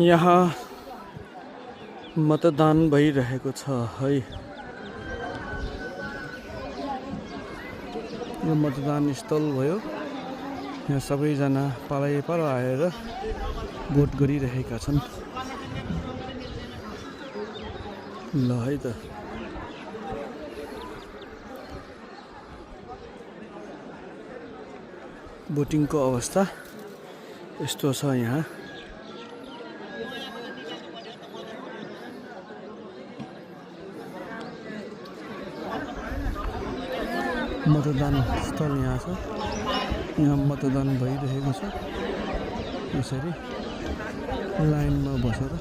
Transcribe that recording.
यहाँ मतदान भइरहेको छ है। यो मतदान स्थल भयो। यहाँ सबैजना पालो आएर भोट गरिरहेका छन्। ल है त भोटिङको अवस्था यस्तो छ यहाँ। मतदान स्थल यहाँ छ। यहाँ मतदान भइरहेको छ। यसरी लाइनमा बसेर